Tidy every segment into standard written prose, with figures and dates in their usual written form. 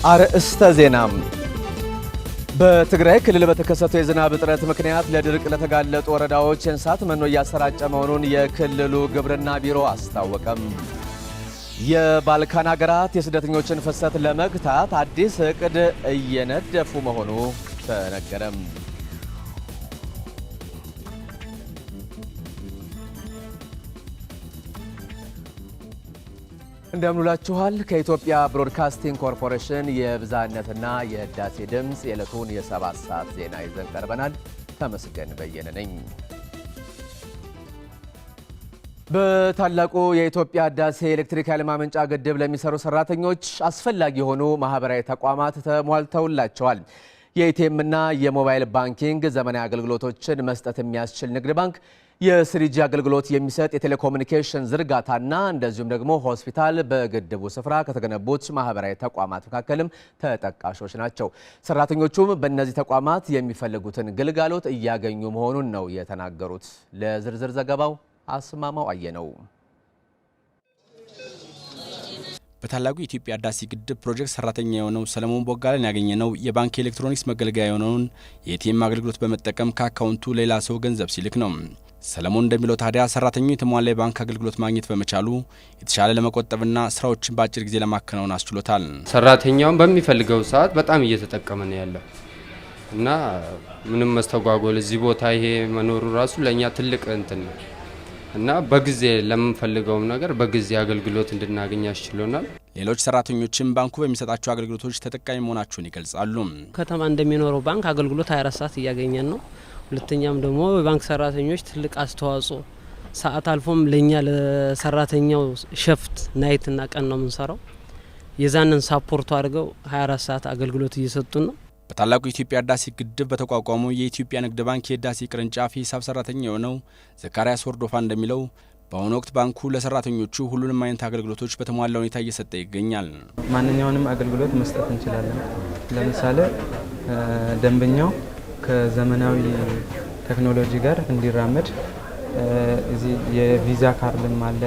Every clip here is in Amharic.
አርዕስተ ዜናም በትግራይ ክልል በተከሰተው የዝናብ እጥረት ምክንያት ለድርቅ ለተጋለጡ ወረዳዎች የእንስሳት መኖ እያሰራጨ መሆኑን የክልሉ ግብርና ቢሮ አስታወቀም። የባልካን ሀገራት የስደተኞችን ፍሰት ለመግታት አዲስ እቅድ እየነደፉ መሆኑ ተነገረም። እንደምንውላችኋል። ከኢትዮጵያ ብሮድካስቲንግ ኮርፖሬሽን የብዝሃነትና የህዳሴ ድምፅ የዕለቱን የ7 ሰዓት ዜና ይዘን ቀርበናል። ተመስገን በየነ ነኝ። በታላቁ የኢትዮጵያ ህዳሴ ኤሌክትሪክ ኃይል ማመንጫ ግድብ ለሚሰሩ ሰራተኞች አስፈላጊ የሆኑ ማህበራዊ ተቋማት ተሟልተውላቸዋል። የ ATM ና የ mobile banking ዘመናዊ አገልግሎቶችን መስጠት የሚያስችል ንግድ ባንክ፣ የ 3G አገልግሎት የሚሰጥ የቴሌኮሙኒኬሽን ዝርጋታና እንደዚሁም ደግሞ ሆስፒታል በግድቡ ስፍራ ከተገነቡት ማህበራዊ ተቋማት መካከልም ተጠቃሾች ናቸው። ሰራተኞቹም በእነዚህ ተቋማት የሚፈልጉትን ግልጋሎት እያገኙ መሆኑን ነው የተናገሩት። ለዝርዝር ዘገባው አስማማው አየነው። በታላቁ የኢትዮጵያ ህዳሴ ግድብ ፕሮጀክት ሰራተኛ የሆነው ሰለሞን ቦጋለን ያገኘነው የባንክ ኤሌክትሮኒክስ መገልገያ የሆነውን የ ATM አገልግሎት በመጠቀም ከአካውንቱ ሌላ ሰው ገንዘብ ሲልክ ነው። ሰለሞን እንደሚለው ታዲያ ሰራተኛው የተሟላ የባንክ አገልግሎት ማግኘት በመቻሉ የተሻለ ለመቆጠብና ስራዎችን በአጭር ጊዜ ለማከናወን አስችሎታል። ሰራተኛውን በሚፈልገው ሰዓት በጣም እየተጠቀመ ነው ያለው እና ምንም መስተጓጎል እዚህ ቦታ ይሄ መኖሩ ራሱ ለእኛ ትልቅ እንትን ነው እና በጊዜ ለምንፈልገውም ነገር በጊዜ አገልግሎት እንድናገኝ ያስችሎናል። ሌሎች ሰራተኞችም ባንኩ በሚሰጣቸው አገልግሎቶች ተጠቃሚ መሆናቸውን ይገልጻሉ። ከተማ እንደሚኖረው ባንክ አገልግሎት 24 ሰዓት እያገኘን ነው። ሁለተኛም ደግሞ የባንክ ሰራተኞች ትልቅ አስተዋጽኦ፣ ሰዓት አልፎም ለእኛ ለሰራተኛው shift night ና ቀን ነው የምንሰራው። የዛንን support አድርገው 24 ሰዓት አገልግሎት እየሰጡን ነው። በታላቁ የኢትዮጵያ ህዳሴ ግድብ በተቋቋመው የኢትዮጵያ ንግድ ባንክ የህዳሴ ቅርንጫፍ የሂሳብ ሰራተኛ የሆነው ዘካርያስ ወርዶፋ እንደሚለው በአሁኑ ወቅት ባንኩ ለሰራተኞቹ ሁሉንም አይነት አገልግሎቶች በተሟላ ሁኔታ እየሰጠ ይገኛል። ማንኛውንም አገልግሎት መስጠት እንችላለን። ለምሳሌ ደንበኛው ከዘመናዊ ቴክኖሎጂ ጋር እንዲራመድ እዚህ የቪዛ ካርድም አለ፣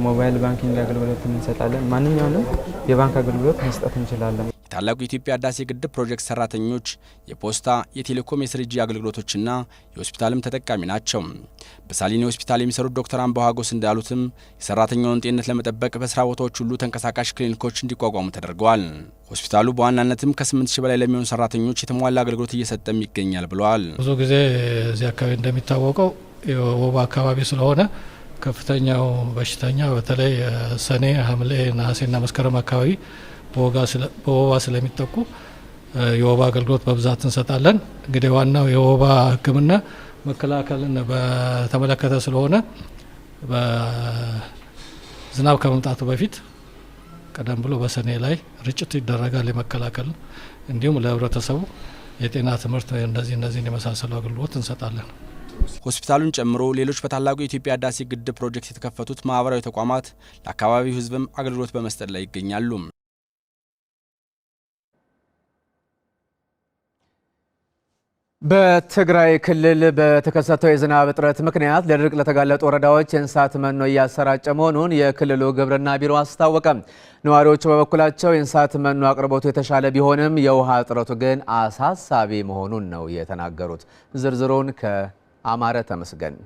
mobile banking አገልግሎት እንሰጣለን። ማንኛውንም የባንክ አገልግሎት መስጠት እንችላለን። የታላቁ የኢትዮጵያ ህዳሴ ግድብ ፕሮጀክት ሰራተኞች የፖስታ፣ የቴሌኮም፣ የ 3G አገልግሎቶችና የሆስፒታልም ተጠቃሚ ናቸው። በሳሊኒ ሆስፒታል የሚሰሩት ዶክተር አምባው ሀጎስ እንዳሉትም የሰራተኛውን ጤንነት ለመጠበቅ በስራ ቦታዎች ሁሉ ተንቀሳቃሽ ክሊኒኮች እንዲቋቋሙ ተደርገዋል። ሆስፒታሉ በዋናነትም ከ8,000 በላይ ለሚሆኑ ሰራተኞች የተሟላ አገልግሎት እየሰጠም ይገኛል ብለዋል። ብዙ ጊዜ እዚህ አካባቢ እንደሚታወቀው የወባ አካባቢ ስለሆነ ከፍተኛው በሽተኛ በተለይ ሰኔ፣ ሐምሌ፣ ነሐሴና መስከረም አካባቢ በወባ ስለሚጠቁ የወባ አገልግሎት በብዛት እንሰጣለን። እንግዲህ ዋናው የወባ ሕክምና መከላከልን በተመለከተ ስለሆነ ዝናብ ከመምጣቱ በፊት ቀደም ብሎ በሰኔ ላይ ርጭት ይደረጋል የመከላከል፣ እንዲሁም ለህብረተሰቡ የጤና ትምህርት እንደዚህ እነዚህን የመሳሰሉ አገልግሎት እንሰጣለን። ሆስፒታሉን ጨምሮ ሌሎች በታላቁ የኢትዮጵያ ህዳሴ ግድብ ፕሮጀክት የተከፈቱት ማህበራዊ ተቋማት ለአካባቢው ህዝብም አገልግሎት በመስጠት ላይ ይገኛሉ። በትግራይ ክልል በተከሰተው የዝናብ እጥረት ምክንያት ለድርቅ ለተጋለጡ ወረዳዎች የእንስሳት መኖ እያሰራጨ መሆኑን የክልሉ ግብርና ቢሮ አስታወቀ። ነዋሪዎቹ በበኩላቸው የእንስሳት መኖ አቅርቦቱ የተሻለ ቢሆንም የውሃ እጥረቱ ግን አሳሳቢ መሆኑን ነው የተናገሩት። ዝርዝሩን ከአማረ ተመስገን።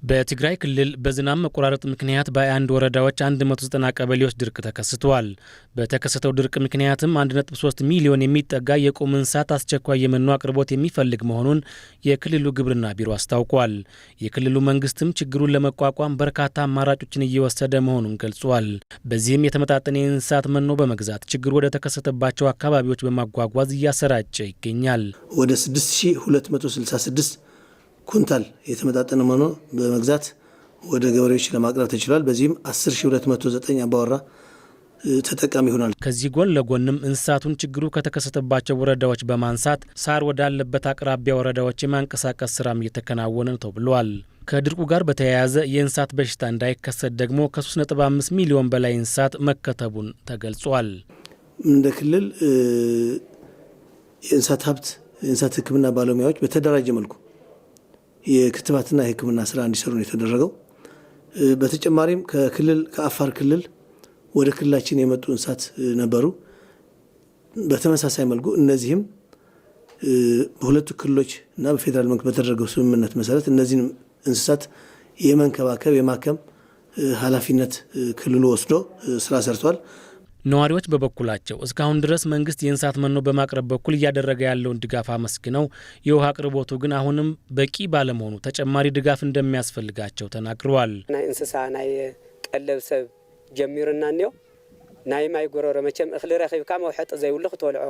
በትግራይ ክልል በዝናብ መቆራረጥ ምክንያት በ21 ወረዳዎች 190 ቀበሌዎች ድርቅ ተከስቷል። በተከሰተው ድርቅ ምክንያትም 1.3 ሚሊዮን የሚጠጋ የቁም እንስሳት አስቸኳይ የመኖ አቅርቦት የሚፈልግ መሆኑን የክልሉ ግብርና ቢሮ አስታውቋል። የክልሉ መንግስትም ችግሩን ለመቋቋም በርካታ አማራጮችን እየወሰደ መሆኑን ገልጿል። በዚህም የተመጣጠነ የእንስሳት መኖ በመግዛት ችግሩ ወደ ተከሰተባቸው አካባቢዎች በማጓጓዝ እያሰራጨ ይገኛል። ወደ 6266 ኩንታል የተመጣጠነ መኖ በመግዛት ወደ ገበሬዎች ለማቅረብ ተችሏል። በዚህም 10,209 አባወራ ተጠቃሚ ይሆናል። ከዚህ ጎን ለጎንም እንስሳቱን ችግሩ ከተከሰተባቸው ወረዳዎች በማንሳት ሳር ወዳለበት አቅራቢያ ወረዳዎች የማንቀሳቀስ ስራም እየተከናወነ ነው ተብሏል። ከድርቁ ጋር በተያያዘ የእንስሳት በሽታ እንዳይከሰት ደግሞ ከ3.5 ሚሊዮን በላይ እንስሳት መከተቡን ተገልጿል። እንደ ክልል የእንስሳት ሀብት የእንስሳት ሕክምና ባለሙያዎች በተደራጀ መልኩ የክትባትና የሕክምና ስራ እንዲሰሩ ነው የተደረገው። በተጨማሪም ከክልል ከአፋር ክልል ወደ ክልላችን የመጡ እንስሳት ነበሩ። በተመሳሳይ መልኩ እነዚህም በሁለቱ ክልሎች እና በፌዴራል መንግስት በተደረገው ስምምነት መሰረት እነዚህን እንስሳት የመንከባከብ የማከም ኃላፊነት ክልሉ ወስዶ ስራ ሰርቷል። ነዋሪዎች በበኩላቸው እስካሁን ድረስ መንግስት የእንስሳት መኖ በማቅረብ በኩል እያደረገ ያለውን ድጋፍ አመስግነው የውሃ አቅርቦቱ ግን አሁንም በቂ ባለመሆኑ ተጨማሪ ድጋፍ እንደሚያስፈልጋቸው ተናግረዋል። ናይ እንስሳ ናይ ቀለብ ሰብ ጀሚሩና እኒኦ ናይ ማይ ጎረሮ መቸም እኽሊ ረኺብካ መውሐጢ ዘይብሉ ክትበልዖ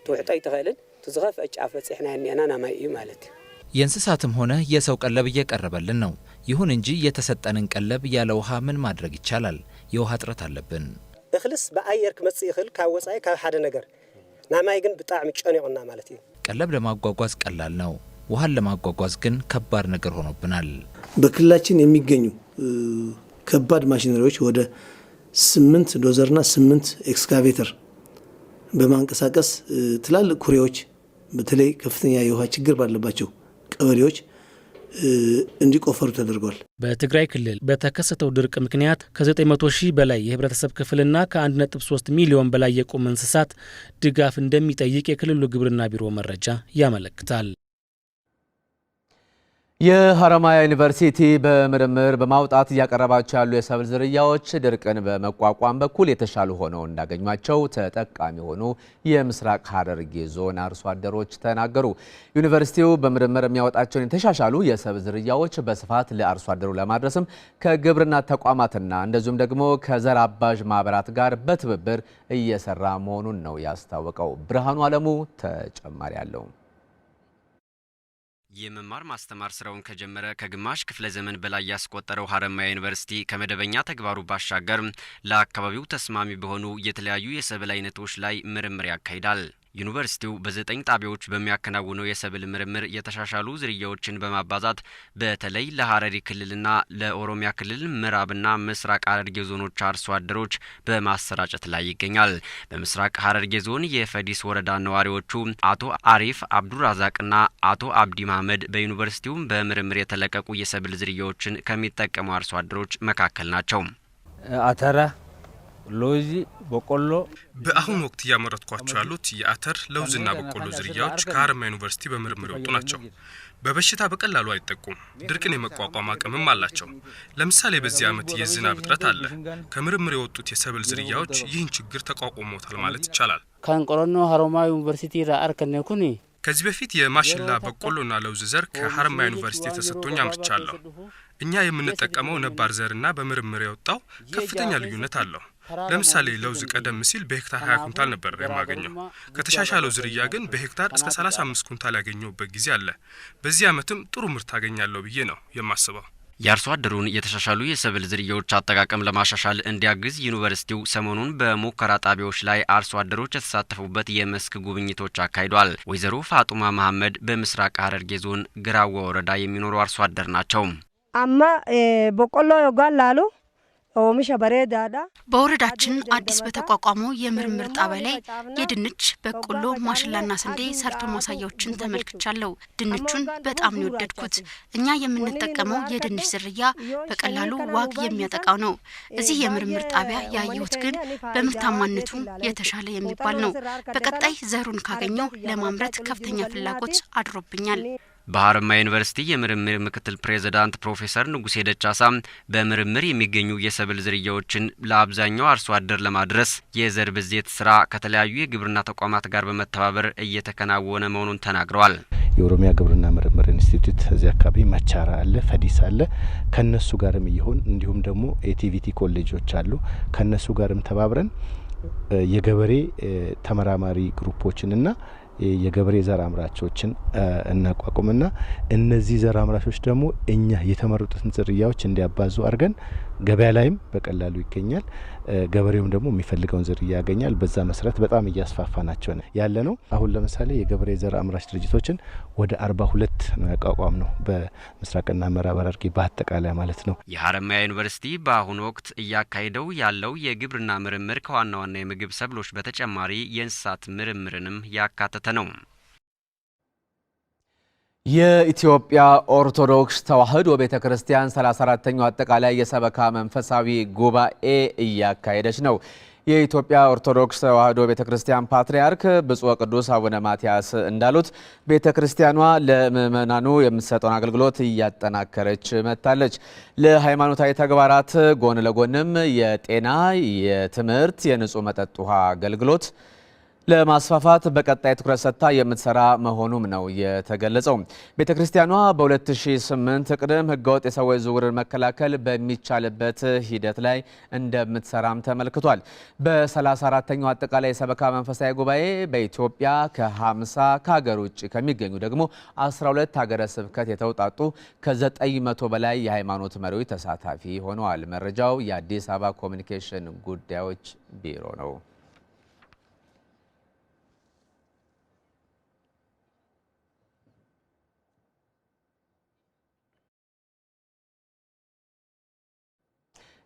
ትውሕጦ ኣይትኽእልን። እቲ ዝኸፍአ ጫፍ በፂሕና እኒአና ናብ ማይ እዩ ማለት እዩ። የእንስሳትም ሆነ የሰው ቀለብ እየቀረበልን ነው። ይሁን እንጂ የተሰጠንን ቀለብ ያለ ውሃ ምን ማድረግ ይቻላል? የውሃ እጥረት አለብን። እኽልስ ብኣየር ክመጽእ ይኽእል ካብ ወፃኢ ካብ ሓደ ነገር፣ ናይ ማይ ግን ብጣዕሚ ጨኒቑና ማለት እዩ። ቀለብ ለማጓጓዝ ቀላል ነው። ውሃን ለማጓጓዝ ግን ከባድ ነገር ሆኖብናል። በክልላችን የሚገኙ ከባድ ማሽነሪዎች ወደ 8 ዶዘርና 8 ኤክስካቬተር በማንቀሳቀስ ትላልቅ ኩሬዎች በተለይ ከፍተኛ የውሃ ችግር ባለባቸው ቀበሌዎች እንዲቆፈሩ ተደርጓል። በትግራይ ክልል በተከሰተው ድርቅ ምክንያት ከ900 ሺህ በላይ የህብረተሰብ ክፍልና ከ1.3 ሚሊዮን በላይ የቁም እንስሳት ድጋፍ እንደሚጠይቅ የክልሉ ግብርና ቢሮ መረጃ ያመለክታል። የሀረማያ ዩኒቨርሲቲ በምርምር በማውጣት እያቀረባቸው ያሉ የሰብል ዝርያዎች ድርቅን በመቋቋም በኩል የተሻሉ ሆነው እንዳገኟቸው ተጠቃሚ የሆኑ የምስራቅ ሐረርጌ ዞን አርሶ አደሮች ተናገሩ። ዩኒቨርሲቲው በምርምር የሚያወጣቸውን የተሻሻሉ የሰብል ዝርያዎች በስፋት ለአርሶ አደሩ ለማድረስም ከግብርና ተቋማትና እንደዚሁም ደግሞ ከዘር አባዥ ማህበራት ጋር በትብብር እየሰራ መሆኑን ነው ያስታወቀው። ብርሃኑ አለሙ ተጨማሪ አለው። የመማር ማስተማር ስራውን ከጀመረ ከግማሽ ክፍለ ዘመን በላይ ያስቆጠረው ሀረማያ ዩኒቨርሲቲ ከመደበኛ ተግባሩ ባሻገር ለአካባቢው ተስማሚ በሆኑ የተለያዩ የሰብል አይነቶች ላይ ምርምር ያካሂዳል። ዩኒቨርሲቲው በ9 ጣቢያዎች በሚያከናውነው የሰብል ምርምር የተሻሻሉ ዝርያዎችን በማባዛት በተለይ ለሀረሪ ክልልና ለኦሮሚያ ክልል ምዕራብና ምስራቅ ሐረርጌ ዞኖች አርሶ አደሮች በማሰራጨት ላይ ይገኛል። በምስራቅ ሐረርጌ ዞን የፈዲስ ወረዳ ነዋሪዎቹ አቶ አሪፍ አብዱራዛቅና አቶ አብዲ መሀመድ በዩኒቨርሲቲው በምርምር የተለቀቁ የሰብል ዝርያዎችን ከሚጠቀሙ አርሶ አደሮች መካከል ናቸው። አተራ፣ ሎዚ፣ በቆሎ። በአሁኑ ወቅት እያመረትኳቸው ያሉት የአተር፣ ለውዝና በቆሎ ዝርያዎች ከሀረማያ ዩኒቨርሲቲ በምርምር የወጡ ናቸው። በበሽታ በቀላሉ አይጠቁም። ድርቅን የመቋቋም አቅምም አላቸው። ለምሳሌ በዚህ ዓመት የዝናብ እጥረት አለ። ከምርምር የወጡት የሰብል ዝርያዎች ይህን ችግር ተቋቁሞታል ማለት ይቻላል። Kan qorannoo Haromaya University irraa arganne kun ከዚህ በፊት የማሽላ፣ በቆሎና ለውዝ ዘር ከሀረማያ ዩኒቨርሲቲ ተሰጥቶኝ አምርቻለሁ። እኛ የምንጠቀመው ነባር ዘርና በምርምር የወጣው ከፍተኛ ልዩነት አለው። ለምሳሌ ለውዝ ቀደም ሲል በሄክታር 20 ኩንታል ነበር የማገኘው። ከተሻሻለው ዝርያ ግን በሄክታር እስከ 35 ኩንታል ያገኘሁበት ጊዜ አለ። በዚህ ዓመትም ጥሩ ምርት አገኛለሁ ብዬ ነው የማስበው። የአርሶ አደሩን የተሻሻሉ የሰብል ዝርያዎች አጠቃቀም ለማሻሻል እንዲያግዝ ዩኒቨርሲቲው ሰሞኑን በሙከራ ጣቢያዎች ላይ አርሶ አደሮች የተሳተፉበት የመስክ ጉብኝቶች አካሂዷል። ወይዘሮ ፋጡማ መሀመድ በምስራቅ ሐረርጌ ዞን ግራዋ ወረዳ የሚኖሩ አርሶ አደር ናቸው። Amma boqqolloo yoggaan laalu oomisha bareedaadha። በወረዳችን አዲስ በተቋቋመው የምርምር ጣቢያ ላይ የድንች፣ በቆሎ፣ ማሽላና ስንዴ ሰርቶ ማሳያዎችን ተመልክቻለሁ። ድንቹን በጣም ነው የወደድኩት። እኛ የምንጠቀመው የድንች ዝርያ በቀላሉ ዋግ የሚያጠቃው ነው። እዚህ የምርምር ጣቢያ ያየሁት ግን በምርታማነቱ የተሻለ የሚባል ነው። በቀጣይ ዘሩን ካገኘው ለማምረት ከፍተኛ ፍላጎት አድሮብኛል። በሀረማያ ዩኒቨርሲቲ የምርምር ምክትል ፕሬዚዳንት ፕሮፌሰር ንጉሴ ደቻሳ በምርምር የሚገኙ የሰብል ዝርያዎችን ለአብዛኛው አርሶ አደር ለማድረስ የዘር ብዜት ስራ ከተለያዩ የግብርና ተቋማት ጋር በመተባበር እየተከናወነ መሆኑን ተናግረዋል። የኦሮሚያ ግብርና ምርምር ኢንስቲትዩት እዚህ አካባቢ መቻራ አለ፣ ፈዲስ አለ። ከነሱ ጋርም እየሆን እንዲሁም ደግሞ የ TVET ኮሌጆች አሉ። ከነሱ ጋርም ተባብረን የገበሬ ተመራማሪ group ኦችንና የገበሬ ዘር አምራቾችን እናቋቁምና እነዚህ ዘር አምራቾች ደግሞ እኛ የተመረጡትን ዝርያዎች እንዲያባዙ አድርገን ገበያ ላይም በቀላሉ ይገኛል። ገበሬውም ደግሞ የሚፈልገውን ዝርያ ያገኛል። በዛ መሰረት በጣም እያስፋፋ ናቸው ያለ ነው። አሁን ለምሳሌ የገበሬ ዘር አምራች ድርጅቶችን ወደ 42 ነው ያቋቋም ነው በምስራቅና ምዕራብ ሐረርጌ በአጠቃላይ ማለት ነው። የሀረማያ ዩኒቨርሲቲ በአሁኑ ወቅት እያካሄደው ያለው የግብርና ምርምር ከዋና ዋና የምግብ ሰብሎች በተጨማሪ የእንስሳት ምርምርንም ያካተተ ነው። የኢትዮጵያ ኦርቶዶክስ ተዋሕዶ ቤተ ክርስቲያን 34ኛው አጠቃላይ የሰበካ መንፈሳዊ ጉባኤ እያካሄደች ነው። የኢትዮጵያ ኦርቶዶክስ ተዋሕዶ ቤተ ክርስቲያን ፓትርያርክ ብፁዕ ቅዱስ አቡነ ማትያስ እንዳሉት፣ ቤተ ክርስቲያኗ ለምዕመናኑ የምትሰጠውን አገልግሎት እያጠናከረች መጥታለች። ለሃይማኖታዊ ተግባራት ጎን ለጎንም የጤና፣ የትምህርት፣ የንጹህ መጠጥ ውሃ አገልግሎት ለማስፋፋት በቀጣይ ትኩረት ሰጥታ የምትሰራ መሆኑም ነው የተገለጸው። ቤተ ክርስቲያኗ በ2008 ቅድም ህገወጥ የሰዎች ዝውውርን መከላከል በሚቻልበት ሂደት ላይ እንደምትሰራም ተመልክቷል። በ34ኛው አጠቃላይ የሰበካ መንፈሳዊ ጉባኤ በኢትዮጵያ ከ50፣ ከሀገር ውጭ ከሚገኙ ደግሞ 12 ሀገረ ስብከት የተውጣጡ ከ900 በላይ የሃይማኖት መሪዎች ተሳታፊ ሆነዋል። መረጃው የአዲስ አበባ ኮሚኒኬሽን ጉዳዮች ቢሮ ነው።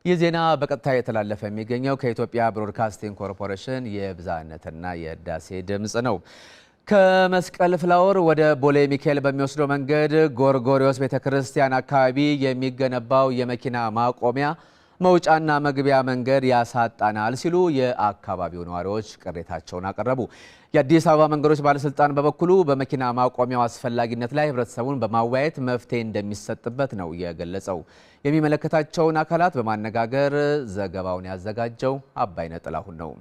ይህ ዜና በቀጥታ የተላለፈ የሚገኘው ከኢትዮጵያ ብሮድካስቲንግ ኮርፖሬሽን የብዝሃነትና የህዳሴ ድምፅ ነው። ከመስቀል ፍላወር ወደ ቦሌ ሚካኤል በሚወስደው መንገድ ጎርጎሪዎስ ቤተ ክርስቲያን አካባቢ የሚገነባው የመኪና ማቆሚያ መውጫና መግቢያ መንገድ ያሳጣናል ሲሉ የአካባቢው ነዋሪዎች ቅሬታቸውን አቀረቡ። የአዲስ አበባ መንገዶች ባለስልጣን በበኩሉ በመኪና ማቆሚያው አስፈላጊነት ላይ ህብረተሰቡን በማወያየት መፍትሄ እንደሚሰጥበት ነው የገለጸው። የሚመለከታቸውን አካላት በማነጋገር ዘገባውን ያዘጋጀው አባይነህ ጥላሁን ነው።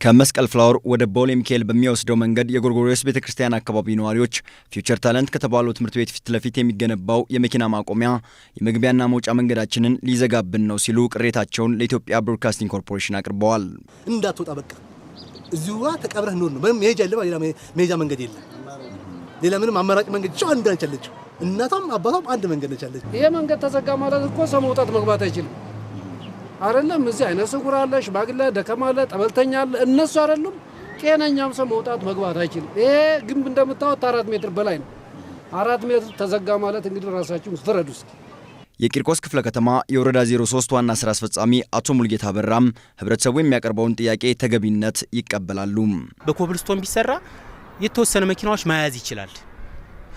ከመስቀል ፍላወር ወደ ቦሌ ሚካኤል በሚወስደው መንገድ የጎርጎሪዮስ ቤተ ክርስቲያን አካባቢ ነዋሪዎች ፊውቸር ታለንት ከተባለው ትምህርት ቤት ፊት ለፊት የሚገነባው የመኪና ማቆሚያ የመግቢያና መውጫ መንገዳችንን ሊዘጋብን ነው ሲሉ ቅሬታቸውን ለኢትዮጵያ ብሮድካስቲንግ ኮርፖሬሽን አቅርበዋል። እንዳትወጣ፣ በቃ እዚሁ ጋር ተቀብረህ ኖር ነው። ምንም መሄጃ የለም፣ ሌላ መሄጃ መንገድ የለም። ሌላ ምንም አማራጭ መንገድ ጨው አንድ ነች ያለችው። እናቷም አባቷም አንድ መንገድ ነች ያለችው። ይሄ መንገድ ተዘጋ ማለት እኮ ሰው መውጣት መግባት አይችልም። አይደለም እዚህ አይነ ስውር አለ፣ ሽማግሌ፣ ደካማ አለ፣ ጠበልተኛ አለ። እነሱ አይደሉም፣ ጤነኛም ሰው መውጣት መግባት አይችልም። ይሄ ግንብ እንደምታወት 4 ሜትር በላይ ነው። 4 ሜትር ተዘጋ ማለት እንግዲህ ራሳችሁ ፍረዱ እስኪ። የቂርቆስ ክፍለ ከተማ የወረዳ 03 ዋና ስራ አስፈጻሚ አቶ ሙልጌታ በራም ህብረተሰቡ የሚያቀርበውን ጥያቄ ተገቢነት ይቀበላሉ። በኮብልስቶን ቢሰራ የተወሰነ መኪናዎች መያዝ ይችላል።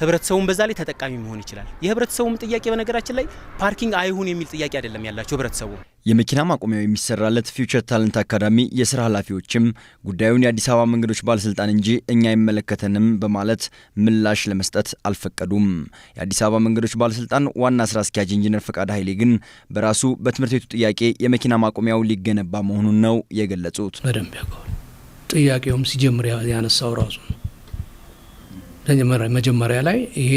ህብረተሰቡን በዛ ላይ ተጠቃሚ መሆን ይችላል። የህብረተሰቡም ጥያቄ በነገራችን ላይ parking አይሁን የሚል ጥያቄ አይደለም ያላቸው ህብረተሰቡ። የመኪና ማቆሚያው የሚሰራለት ፊውቸር ታለንት አካዳሚ የስራ ኃላፊዎችም ጉዳዩን የአዲስ አበባ መንገዶች ባለስልጣን እንጂ እኛ አይመለከተንም በማለት ምላሽ ለመስጠት አልፈቀዱም። የአዲስ አበባ መንገዶች ባለስልጣን ዋና ስራ አስኪያጅ ኢንጂነር ፈቃደ ኃይሌ ግን በራሱ በትምህርት ቤቱ ጥያቄ የመኪና ማቆሚያው ሊገነባ መሆኑን ነው የገለጹት። በደንብ ያውቀዋል። ጥያቄውም ሲጀምር ያነሳው ራሱ ነው። መጀመሪያ ላይ ይሄ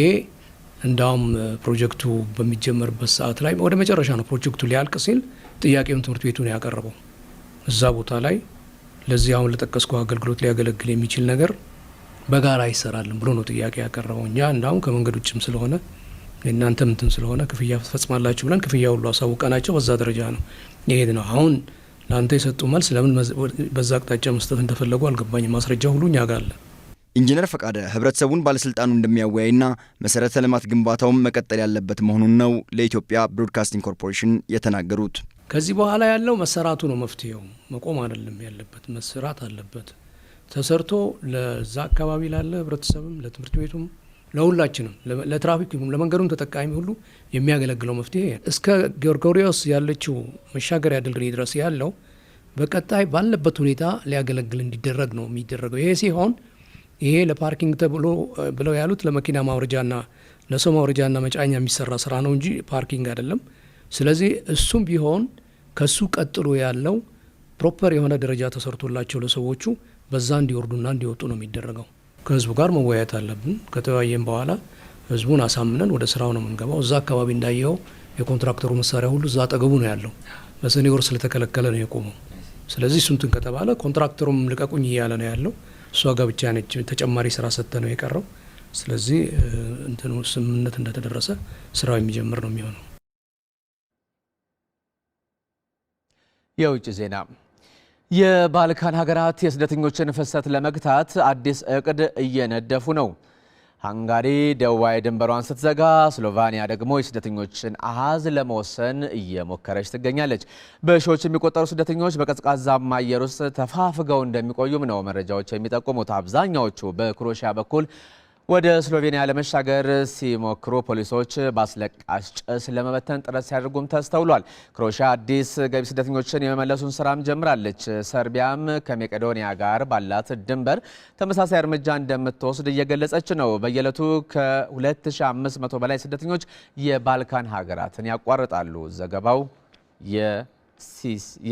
እንዳውም ፕሮጀክቱ በሚጀመርበት ሰዓት ላይ፣ ወደ መጨረሻ ነው፣ ፕሮጀክቱ ሊያልቅ ሲል ጥያቄውን ትምህርት ቤቱ ነው ያቀረበው። እዛ ቦታ ላይ ለዚህ አሁን ለጠቀስኩ አገልግሎት ሊያገለግል የሚችል ነገር በጋራ ይሰራልን ብሎ ነው ጥያቄ ያቀረበው። እኛ እንዳውም ከመንገድ ውጭም ስለሆነ የእናንተም እንትን ስለሆነ ክፍያ ትፈጽማላችሁ ብለን ክፍያ ሁሉ አሳውቀናቸው በዛ ደረጃ ነው የሄድነው። አሁን ለአንተ የሰጡ መልስ ለምን በዛ አቅጣጫ መስጠት እንደፈለጉ አልገባኝም። ማስረጃ ሁሉ እኛ ጋር አለ። ኢንጂነር ፈቃደ ህብረተሰቡን ባለስልጣኑ እንደሚያወያይና መሰረተ ልማት ግንባታውን መቀጠል ያለበት መሆኑን ነው ለኢትዮጵያ ብሮድካስቲንግ ኮርፖሬሽን የተናገሩት። ከዚህ በኋላ ያለው መሰራቱ ነው መፍትሄው። መቆም አይደለም ያለበት፣ መሰራት አለበት። ተሰርቶ ለዛ አካባቢ ላለ ህብረተሰብም፣ ለትምህርት ቤቱም፣ ለሁላችንም፣ ለትራፊክ፣ ለመንገዱም ተጠቃሚ ሁሉ የሚያገለግለው መፍትሄ እስከ ጎርጎሪዮስ ያለችው መሻገሪያ ድልድይ ድረስ ያለው በቀጣይ ባለበት ሁኔታ ሊያገለግል እንዲደረግ ነው የሚደረገው። ይሄ ሲሆን ይሄ ለ parking ተብሎ ብለው ያሉት ለመኪና ማውረጃና ለሰው ማውረጃና መጫኛ የሚሰራ ስራ ነው እንጂ parking አይደለም። ስለዚህ እሱም ቢሆን ከሱ ቀጥሎ ያለው proper የሆነ ደረጃ ተሰርቶላቸው ለሰዎቹ በዛ እንዲወርዱና እንዲወጡ ነው የሚደረገው። ከህዝቡ ጋር መወያየት አለብን። ከተወያየን በኋላ ህዝቡን አሳምነን ወደ ስራው ነው የምንገባው። እዛ አካባቢ እንዳየኸው የኮንትራክተሩ መሳሪያ ሁሉ እዛ አጠገቡ ነው ያለው። በሰኔ ወር ስለተከለከለ ነው የቆመው። ስለዚህ እሱ እንትን ከተባለ ኮንትራክተሩም ልቀቁኝ እያለ ነው ያለው። እሷ ጋር ብቻ ነች ተጨማሪ ስራ ሰጥተ ነው የቀረው። ስለዚህ እንትኑ ስምምነት እንደተደረሰ ስራው የሚጀምር ነው የሚሆነው። የውጭ ዜና። የባልካን ሀገራት የስደተኞችን ፍሰት ለመግታት አዲስ እቅድ እየነደፉ ነው። ሃንጋሪ ደቡባዊ ድንበሯን ስትዘጋ፣ ስሎቫኒያ ደግሞ የስደተኞችን አሃዝ ለመወሰን እየሞከረች ትገኛለች። በሺዎች የሚቆጠሩ ስደተኞች በቀዝቃዛማ አየር ውስጥ ተፋፍገው እንደሚቆዩም ነው መረጃዎች የሚጠቁሙት። አብዛኛዎቹ በክሮኤሽያ በኩል ወደ ስሎቬኒያ ለመሻገር ሲሞክሩ ፖሊሶች በአስለቃሽ ጭስ ለመበተን ጥረት ሲያደርጉም ተስተውሏል። ክሮኤሽያ አዲስ ገቢ ስደተኞችን የመመለሱን ስራም ጀምራለች። ሰርቢያም ከመቄዶንያ ጋር ባላት ድንበር ተመሳሳይ እርምጃ እንደምትወስድ እየገለጸች ነው። በየዕለቱ ከ2500 በላይ ስደተኞች የባልካን ሀገራትን ያቋርጣሉ። ዘገባው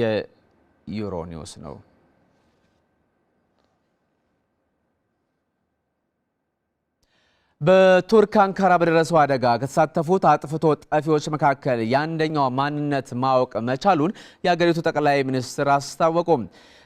የዩሮኒውስ ነው። በቱርክ አንካራ በደረሰው አደጋ ከተሳተፉት አጥፍቶ ጠፊዎች መካከል የአንደኛው ማንነት ማወቅ መቻሉን የአገሪቱ ጠቅላይ ሚኒስትር አስታወቁም።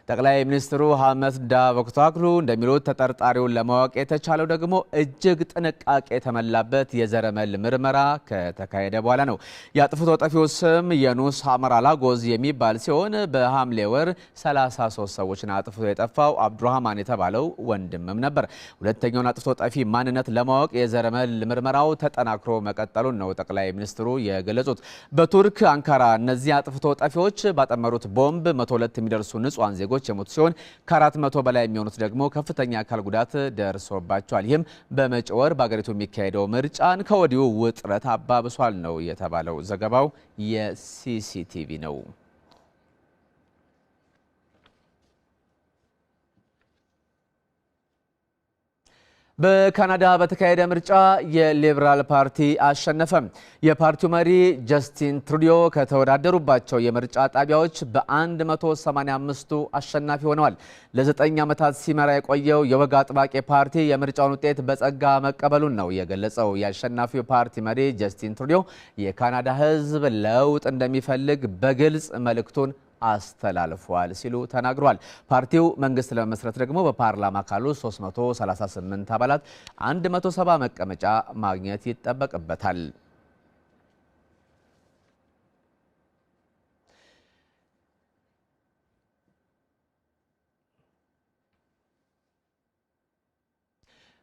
ጠቅላይ ሚኒስትሩ አህመት ዳቩቶግሉ እንደሚሉት ተጠርጣሪውን ለማወቅ የተቻለው ደግሞ እጅግ ጥንቃቄ የተሞላበት የዘረመል ምርመራ ከተካሄደ በኋላ ነው። የአጥፍቶ ጠፊው ስም የኑስ አመራላጎዝ የሚባል ሲሆን በሐምሌ ወር 33 ሰዎችን አጥፍቶ የጠፋው አብዱራህማን የተባለው ወንድምም ነበር። ሁለተኛውን አጥፍቶ ጠፊ ማንነት ለማወቅ የዘረመል ምርመራው ተጠናክሮ መቀጠሉን ነው ጠቅላይ ሚኒስትሩ የገለጹት። በቱርክ አንካራ እነዚህ አጥፍቶ ጠፊዎች ባጠመሩት ቦምብ 102 የሚደርሱ ንጹሃን ዜጎች የሞቱ ሲሆን ከ400 በላይ የሚሆኑት ደግሞ ከፍተኛ አካል ጉዳት ደርሶባቸዋል። ይህም በመጪው ወር በአገሪቱ የሚካሄደው ምርጫን ከወዲሁ ውጥረት አባብሷል ነው የተባለው። ዘገባው የሲሲቲቪ ነው። በካናዳ በተካሄደ ምርጫ የሊበራል ፓርቲ አሸነፈ። የፓርቲው መሪ ጀስቲን ትሩዲዮ ከተወዳደሩባቸው የምርጫ ጣቢያዎች በ185ቱ አሸናፊ ሆነዋል። ለ9 ዓመታት ሲመራ የቆየው የወግ አጥባቂ ፓርቲ የምርጫውን ውጤት በጸጋ መቀበሉን ነው የገለጸው። የአሸናፊው ፓርቲ መሪ ጀስቲን ትሩዲዮ የካናዳ ሕዝብ ለውጥ እንደሚፈልግ በግልጽ መልእክቱን አስተላልፏል ሲሉ ተናግሯል። ፓርቲው መንግስት ለመመስረት ደግሞ በፓርላማ ካሉ 338 አባላት 170 መቀመጫ ማግኘት ይጠበቅበታል።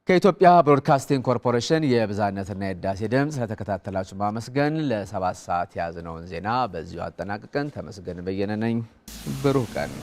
ከኢትዮጵያ ብሮድካስቲንግ ኮርፖሬሽን የብዝሃነትና የህዳሴ ድምፅ ስለተከታተላችሁ ማመስገን ለ7 ሰዓት የያዝነውን ዜና በዚሁ አጠናቅቀን ተመስገን በየነ ነኝ። ብሩህ ቀን።